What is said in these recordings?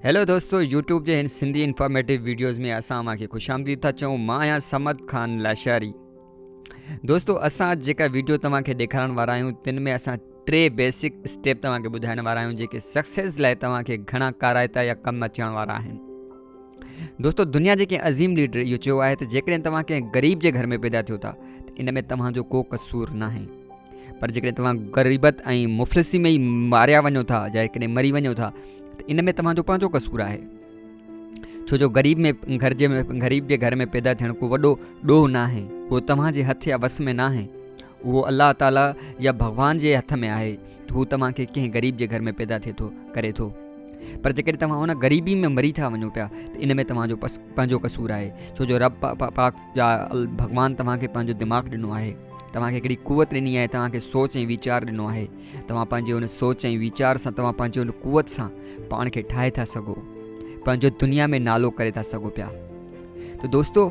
Hello دوستو YouTube جي هن سنڌي انفارميٽو ويڊيوز ۾ اسان اوهان کي خوش آمديد ٿا چئون. مان آهيان صمد خان لاشاري. دوستو اسان جيڪا ويڊيو توهان کي ڏيکارڻ وارا آهيون تن ۾ اسان ٽي بيسڪ اسٽيپ توهان کي ٻڌائڻ وارا آهيون جيڪي سڪسيس لاء توهان کي گهڻا ڪارائتا يا ڪم اچڻ وارا آهن. دوستو دنيا جي ڪنهن عظيم ليڊر اهو چيو آهي ته جيڪڏهن توهان ڪنهن غريب جي گهر ۾ پيدا ٿيو ٿا ته ان ۾ توهان جو ڪو قصور ناهي، پر جيڪڏهن توهان غريبت ۽ مفلسي ۾ ئي ماريا وڃو ٿا يا ڪڏهن مري وڃو ٿا ته ان ۾ توهان جو پنهنجو قصور آهي، ڇو جو غريب ۾ گهر جي غريب جي گهر ۾ پيدا ٿيڻ ڪو وڏو ڏوهه ناهي، اهو توهان جي هٿ يا وس ۾ ناهي، اهو الله تعاليٰ يا ڀڳوان جي هٿ ۾ آهي ته هو توهان کي ڪنهن غريب جي گهر ۾ پيدا ٿئي ٿو ڪري ٿو. پر جيڪڏهن توهان ان غريبي ۾ مري ٿا وڃو پيا ته ان ۾ توهان جو پنهنجو قصور آهي، ڇو جو رب پاڪ يا ڀڳوان توهان کي پنهنجو دماغ ڏنو آهي، توهان کي هڪڙي قوت ڏني آهي، توهان کي سوچ ۽ ويچار ڏنو آهي، توهان پنهنجي ان سوچ ۽ ويچار سان توهان پنهنجي ان قوت سان پاڻ کي ٺاهي ٿا سگهو، پنهنجو دنيا ۾ نالو ڪري ٿا سگهو پيا. ته دوستو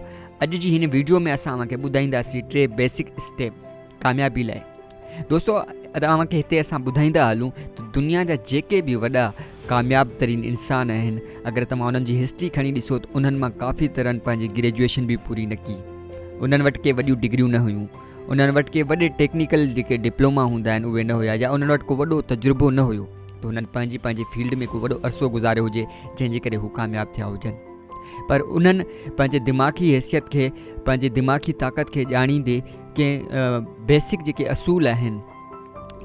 اڄ جي هن ويڊيو ۾ اسان اوهان کي ٻڌائينداسين ٽي بيسڪ اسٽيپ ڪاميابي لاء. دوستو اوهان کي هتي اسان ٻڌائيندا هلون ته دنيا جا جيڪي به وڏا ڪامياب ترين انسان آهن اگر توهان انهن جي هسٽري کڻي ڏسو ته انهن مان ڪافي طرحن پنهنجي گريجوئيشن به پوري نه ڪئي، انهن وٽ ڪي وڏيون ڊگريون نه هيون، انهن وٽ ڪي وڏي ٽيڪنيڪل جيڪي ڊپلوما هوندا آهن اهي نه هيا يا انهن وٽ ڪو وڏو تجربو نه هيو ته انهن پنهنجي پنهنجي فيلڊ ۾ ڪو وڏو عرصو گذاريو هجي جنهن جي ڪري هو ڪامياب ٿيا هجن. پر انهن پنهنجي دماغي حيثيت کي پنهنجي دماغي طاقت کي ڄاڻيندي ڪنهن بيسڪ جيڪي اصول آهن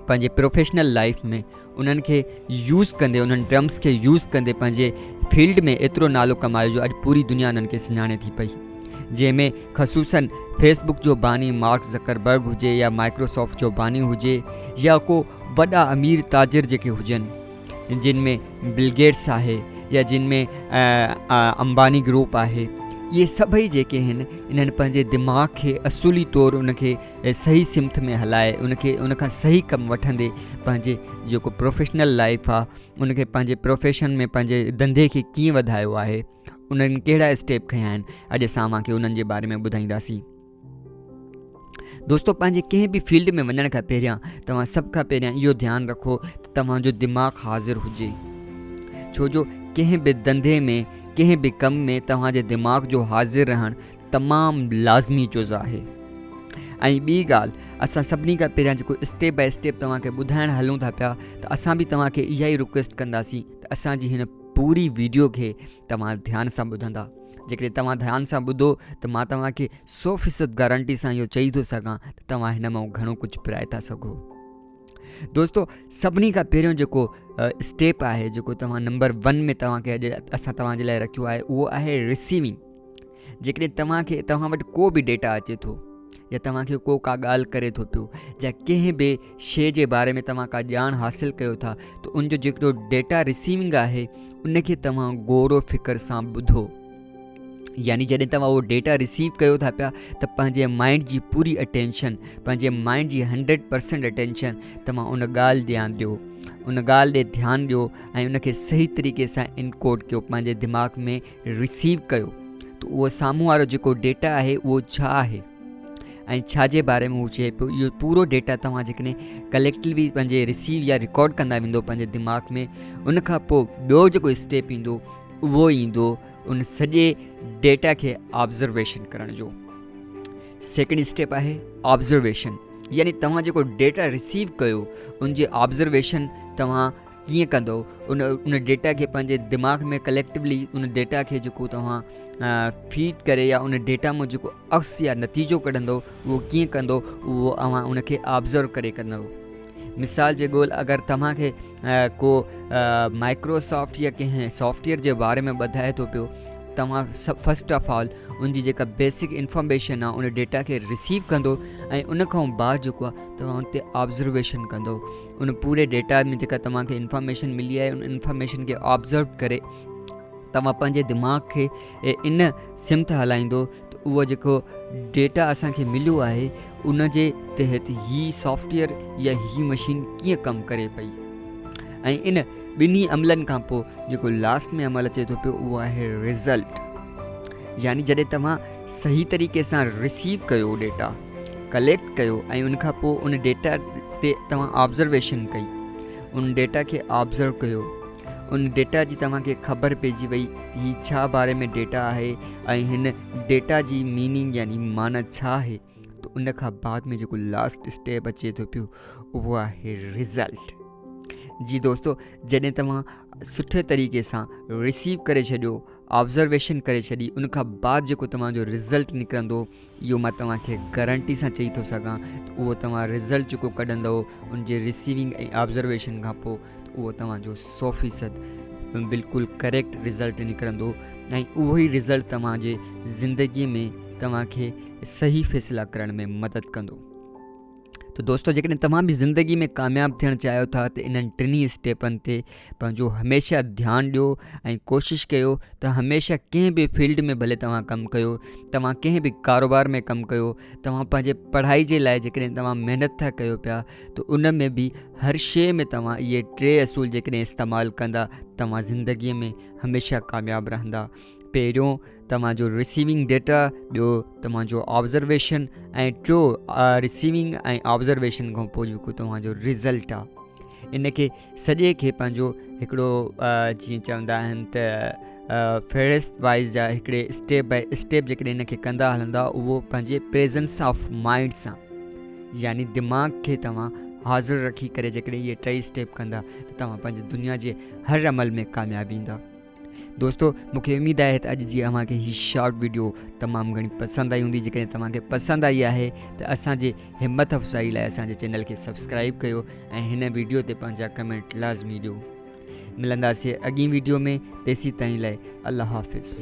پنهنجي پروفيشنل لائف ۾ انهن کي يوز ڪندي انهن ٽرمس کي يوز ڪندي پنهنجي فيلڊ ۾ ايترو نالو ڪمايو جو اڄ پوري دنيا انهن کي سڃاڻي ٿي پئي، جنهن ۾ خصوصن فيسبڪ جو باني مارڪ زڪربرگ هجي يا مائڪروسافٽ جو باني هجي يا ڪو وڏا امير تاجر جيڪي هجن جن ۾ بل گيٽس آهي يا جن ۾ امباني گروپ آهي، اهي سڀئي جيڪي آهن انهن پنهنجي دماغ کي اصولي طور ان کي صحيح سمت ۾ هلائي ان کي ان کان صحيح ڪم وٺندي پنهنجي جيڪو پروفيشنل لائف آهي ان کي پنهنجي پروفيشن ۾ پنهنجي ڌنڌي کي ڪيئن وڌايو آهي، انهن ڪهڙا اسٽيپ کنيا آهن، اڄ اسان اوهان کي انهن جي باري ۾ ٻڌائينداسين. دوستو پنهنجي ڪنهن به فيلڊ ۾ وڃڻ کان پهريان توهان سڀ کان پهريان اهو ڌيان رکو ته توهان جو دماغ حاضر هجي، ڇو جو ڪنهن به ڌنڌي ۾ ڪنهن به ڪم ۾ توهان جي دماغ جو حاضر رهڻ تمام لازمي جز آهي. ۽ ٻي ڳالهه اسان سڀني کان پهريان جيڪو اسٽيپ باء اسٽيپ توهان کي ٻڌائڻ هلون ٿا پيا ته اسان به توهان کي اها ئي رڪويسٽ ڪنداسين ته اسان جي هن پوري ويڊيو کي توهان ڌيان سان ٻڌندا. جيڪڏهن توهان ڌيان سان ٻڌو ته مان توهان کي 100% گارنٽي سان اهو چئي ٿو سگهان ته توهان هن مان گهڻو ڪجهه پرائي ٿا سگهو. دوستو سڀني کان پهريون جيڪو اسٽيپ آهي جيڪو توهان نمبر 1 ۾ توهان کي اڄ اسان توهان جي لاء رکيو آهي اهو آهي رسيونگ. جيڪڏهن توهان کي توهان وٽ ڪو به ڊيٽا اچي ٿو يا توهان کي ڪو ڪا ڳالهه ڪري ٿو پيو يا ڪنهن به شيء جي باري ۾ توهان ڪا ڄاڻ حاصل ڪيو ٿا ته ان جو جيڪو ڊيٽا رسيونگ آهي ان کي توهان غور و فڪر سان ٻڌو. يعني جڏهن توهان اهو ڊيٽا رسيو ڪيو ٿا پيا ته پنهنجي مائنڊ جي پوري اٽينشن پنهنجي مائنڊ جي 100% اٽينشن توهان ان ڳالهه ڏيان ڏيو، ان ڳالهه ڏي ڌيان ڏيو ۽ ان کي صحيح طريقي سان انڪوڊ ڪيو، پنهنجي دماغ ۾ رسيو ڪيو ته اهو سامهون وارو جيڪو ڊيٽا آهي اهو ڇا آهي ۽ ڇا جي باري ۾ هو چئي پيو. اهو پورو ڊيٽا توهان جيڪڏهن ڪليڪٽولي پنهنجي رسيو يا رڪارڊ ڪندا ويندو پنهنجي دماغ ۾ ان کان پوء ٻيو جيڪو اسٽيپ ايندو اهو ايندو ان سڄي ڊيٽا کي آبزرويشن ڪرڻ جو. سيڪنڊ اسٽيپ آهي آبزرويشن، يعني توهان جيڪو ڊيٽا رسيو ڪيو ان جي آبزرويشن توهان ڪيئن ڪندو، ان ڊيٽا کي پنهنجي دماغ ۾ ڪليڪٽولي ان ڊيٽا کي جيڪو توهان فيڊ ڪري يا ان ڊيٽا مان جيڪو عڪس يا نتيجو ڪڍندو اهو ڪيئن ڪندو اهو اوهان ان کي آبزرو ڪري ڪندو. مثال جي ڳول اگر توهان کي ڪو مائڪروسافٽ يا ڪنهن سافٽويئر جي باري ۾ ٻڌائي ٿو پيو، توهان فرسٽ آف آل ان جي جيڪا بيسڪ انفارميشن آهي ان ڊيٽا کي رسيو ڪندو ۽ ان کان بعد جيڪو آهي توهان ان تي آبزرويشن ڪندو، ان پوري ڊيٽا ۾ جيڪا توهان کي انفارميشن ملي آهي ان انفارميشن کي آبزرو ڪري توهان پنهنجي دماغ کي ان سمت هلائيندو ته اهو جيڪو ڊيٽا اسان کي مليو آهي ان جي تحت هي سافٽويئر يا هي مشين ڪيئن ڪم ڪري پئي. ۽ ان ٻنهي عملن کان پوء جيڪو لاسٽ ۾ عمل اچي ٿو پيو اهو آهي رزلٽ، يعني جڏهن توهان صحيح طريقي سان رسيو ڪيو ڊيٽا ڪليڪٽ ڪيو ۽ ان کان پوء ان ڊيٽا تي توهان آبزرويشن ڪئي، ان ڊيٽا کي آبزرو ڪيو، ان ڊيٽا جي توهان کي خبر پئجي وئي ته هي ڇا باري ۾ ڊيٽا آهي ۽ هن ڊيٽا جي ميننگ يعني معنيٰ ڇا آهي ته ان کان بعد ۾ جيڪو لاسٽ اسٽيپ اچي ٿو پيو اهو آهي رزلٽ جي دوستو جڏهن توهان سٺي طريقي سان رسيو ڪري ڇڏيو آبزرويشن ڪري ڇڏي ان کان بعد جيڪو توهان جو رزلٽ نڪرندو اهو مان توهان کي گارنٽي سان چئي ٿو سگهان ته اهو توهان رزلٽ جيڪو ڪڍندو ان جي رسيونگ ۽ آبزرويشن کان پوء ته اهو توهان جو سو فيصد بلڪل ڪريڪٽ رزلٽ نڪرندو ۽ اهو ئي رزلٽ توهان جي زندگي ۾ توهان کي صحيح فيصلا ڪرڻ ۾ مدد ڪندو. ته دوستو جيڪڏهن توهان به زندگي ۾ ڪامياب ٿيڻ چاهيو ٿا ته انهن ٽنهي اسٽيپن تي پنهنجو هميشه ڌيان ڏيو ۽ ڪوشش ڪيو ته هميشه ڪنهن به فيلڊ ۾ ڀلي توهان ڪم ڪيو توهان ڪنهن به ڪاروبار ۾ ڪم ڪيو توهان پنهنجي پڙهائي جي لاء جيڪڏهن توهان محنت ٿا ڪيو پيا ته ان ۾ به هر شيء ۾ توهان اهي ٽي اصول جيڪڏهن استعمال ڪندا توهان زندگي ۾ هميشه ڪامياب رهندا پهريون توهان جو رسيونگ ڊيٽا، ٻيو توهان جو آبزرويشن ۽ ٽيو رسيونگ ۽ آبزرويشن کان پوء جيڪو توهان جو رزلٽ آ ان کي سڄي کي پنهنجو هڪڙو جيئن چوندا آهن ته فهرست وائز جا هڪڙي اسٽيپ باء اسٽيپ جيڪڏهن ان کي ڪندا هلندا اهو پنهنجي پريزنس آف مائنڊ سان يعني دماغ کي توهان حاضر رکي ڪري جيڪڏهن اهي ٽئي اسٽيپ ڪندا ته توهان پنهنجي دنيا جي هر عمل ۾ ڪامياب ايندا. دوستو مونکي اميد آهي ته اڄ جي اوهان کي هي شارٽ ويڊيو تمام گهڻي پسند آئي هوندي جيڪڏهن توهان کي پسند آئي آهي ته اسان جي همت افزائي لاء اسان جي چينل کي سبسڪرائب ڪيو ۽ هن ويڊيو تي پنهنجا ڪمينٽ لازمي ڏيو ملنداسي اڳين ويڊيو ۾ تيسين تائين لاء الله حافظ.